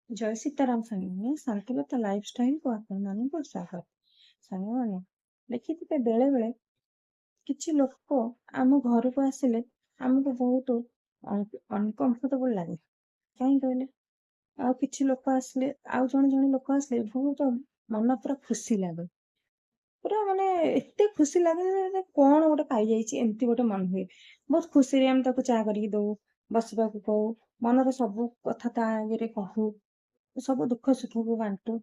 ଜୟ ସୀତାରାମ ସାଙ୍ଗମାନେ, ଶାନ୍ତିଲତା ଲାଇଫଷ୍ଟାଇଲକୁ ଆପଣମାନଙ୍କୁ ସ୍ୱାଗତ। ସାଙ୍ଗମାନେ, ଦେଖିଥିବେ ବେଳେବେଳେ କିଛି ଲୋକ ଆମ ଘରକୁ ଆସିଲେ ଆମକୁ ବହୁତ ଅନକମ୍ଫର୍ଟେବଲ ଲାଗେ। କାହିଁ କହିଲେ? ଆଉ କିଛି ଲୋକ ଆସିଲେ, ଆଉ ଜଣେ ଜଣେ ଲୋକ ଆସିଲେ ବହୁତ ମନ ପୁରା ଖୁସି ଲାଗେ। ପୁରା ମାନେ ଏତେ ଖୁସି ଲାଗେ ଯେ କଣ ଗୋଟେ ପାଇଯାଇଛି, ଏମିତି ଗୋଟେ ମନ ହୁଏ। ବହୁତ ଖୁସିରେ ଆମେ ତାକୁ ଚା କରିକି ଦଉ, ବସିବାକୁ କହୁ, ମନର ସବୁ କଥା ତା ଆଗରେ କହୁ, ସବୁ ଦୁଃଖ ସୁଖକୁ ବାଣ୍ଟୁ।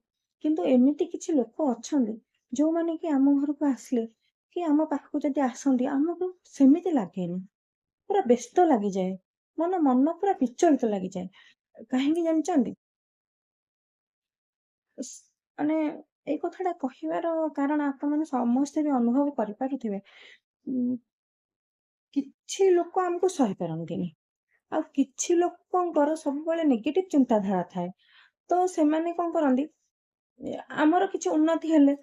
କିନ୍ତୁ ଏମିତି କିଛି ଲୋକ ଅଛନ୍ତି ଯୋଉମାନେ କି ଆମ ଘରକୁ ଆସିଲେ କି ଆମ ପାଖକୁ ଯଦି ଆସନ୍ତି, ଆମକୁ ସେମିତି ଲାଗେନି, ପୁରା ବ୍ୟସ୍ତ ଲାଗିଯାଏ, ମନ ମନ ପୁରା ବିଚଳିତ ଲାଗିଯାଏ। କାହିଁକି ଜାଣିଛନ୍ତି? ମାନେ ଏଇ କଥାଟା କହିବାର କାରଣ ଆପଣମାନେ ସମସ୍ତେ ବି ଅନୁଭବ କରିପାରୁଥିବେ। କିଛି ଲୋକ ଆମକୁ ସହିପାରନ୍ତିନି, ଆଉ କିଛି ଲୋକଙ୍କର ସବୁବେଳେ ନେଗେଟିଭ ଚିନ୍ତାଧାରା ଥାଏ। ତ ସେମାନେ କଣ କରନ୍ତି, ଆମର କିଛି ଉନ୍ନତି ହେଲେ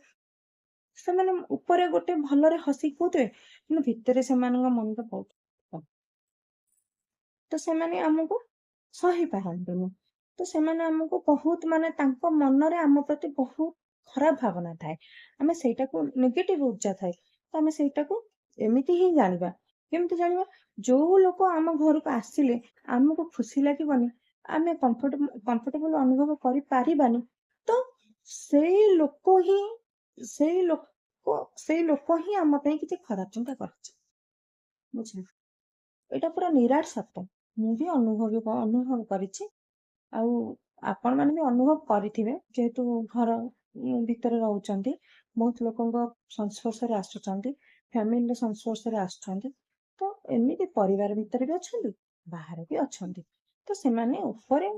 ସେମାନେ ଉପରେ ଗୋଟେ ଭଲରେ ହସିକି କହୁଥିବେ, କିନ୍ତୁ ଭିତରେ ସେମାନଙ୍କ ମନରେ ବହୁତ। ତ ସେମାନେ ଆମକୁ ସହି ପାରନ୍ତିନି। ତ ସେମାନେ ଆମକୁ ବହୁତ, ମାନେ ତାଙ୍କ ମନରେ ଆମ ପ୍ରତି ବହୁତ ଖରାପ ଭାବନା ଥାଏ। ଆମେ ସେଇଟାକୁ ନେଗେଟିଭ ଉର୍ଜା ଥାଏ, ତ ଆମେ ସେଇଟାକୁ ଏମିତି ହିଁ ଜାଣିବା। କେମିତି ଜାଣିବା? ଯୋଉ ଲୋକ ଆମ ଘରକୁ ଆସିଲେ ଆମକୁ ଖୁସି ଲାଗିବନି, ଆମେ କମ୍ଫର୍ଟେବଲ ଅନୁଭବ କରିପାରିବାନି, ତ ସେଇ ଲୋକ ହିଁ ସେଇ ଲୋକ ସେଇ ଲୋକ ହିଁ ଆମ ପାଇଁ କିଛି ଖରାପ ଚିନ୍ତା କରିଛି। ବୁଝିଲେ? ଏଇଟା ପୁରା ନିରାଟ ସତ। ମୁଁ ବି ଅନୁଭବ କରିଛି, ଆଉ ଆପଣମାନେ ବି ଅନୁଭବ କରିଥିବେ। ଯେହେତୁ ଘର ଭିତରେ ରହୁଛନ୍ତି, ବହୁତ ଲୋକଙ୍କ ସଂସ୍ପର୍ଶରେ ଆସୁଛନ୍ତି, ଫ୍ୟାମିଲିର ସଂସ୍ପର୍ଶରେ ଆସୁଛନ୍ତି, ତ ଏମିତି ପରିବାର ଭିତରେ ବି ଅଛନ୍ତି, ବାହାରେ ବି ଅଛନ୍ତି। ତ ସେମାନେ ଉପରେ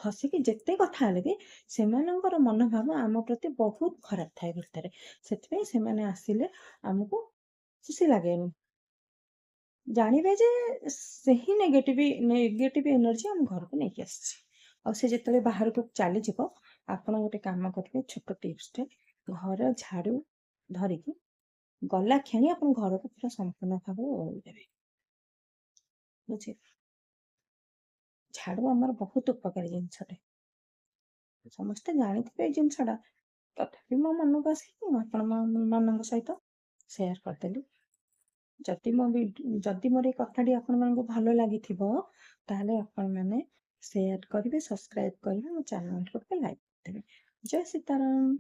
ହସିକି ଯେତେ କଥା ହେଲେ ବି ସେମାନଙ୍କର ମନୋଭାବ ଆମ ପ୍ରତି ବହୁତ ଖରାପ ଥାଏ ଭିତରେ। ସେଥିପାଇଁ ସେମାନେ ଆସିଲେ ଆମକୁ ଖୁସି ଲାଗେନି। ଜାଣିବେ ଯେ ସେହି ନେଗେଟିଭ ଏନର୍ଜି ଆମ ଘରକୁ ନେଇକି ଆସିଛି। ଆଉ ସେ ଯେତେବେଳେ ବାହାରକୁ ଚାଲିଯିବ, ଆପଣ ଗୋଟେ କାମ କରିବେ, ଛୋଟ ଟିପ୍ସଟେ, ଘର ଝାଡୁ ଧରିକି ଗଲା କ୍ଷଣି ଆପଣ ଘରକୁ ପୁରା ସମ୍ପୂର୍ଣ୍ଣ ଭାବରେ ଓଳେଇ ଦେବେ। ବୁଝିଲେ? ଝାଡୁ ଆମର ବହୁତ ଉପକାରୀ ଜିନିଷଟେ। ସମସ୍ତେ ଜାଣିଥିବେ ଏଇ ଜିନିଷଟା, ତଥାପି ମୋ ମନକୁ ଆସିଲା, ମୁଁ ଆପଣ ମାନଙ୍କ ସହିତ ସେୟାର କରିଦେଲି। ଯଦି ମୋର ଏଇ କଥାଟି ଆପଣମାନଙ୍କୁ ଭଲ ଲାଗିଥିବ, ତାହେଲେ ଆପଣମାନେ ସେୟାର କରିବେ, ସବସ୍କ୍ରାଇବ କରିବେ, ମୋ ଚ୍ୟାନେଲକୁ ଟିକେ ଲାଇକ୍ କରିଦେବେ। ଜୟ ସୀତାରାମ।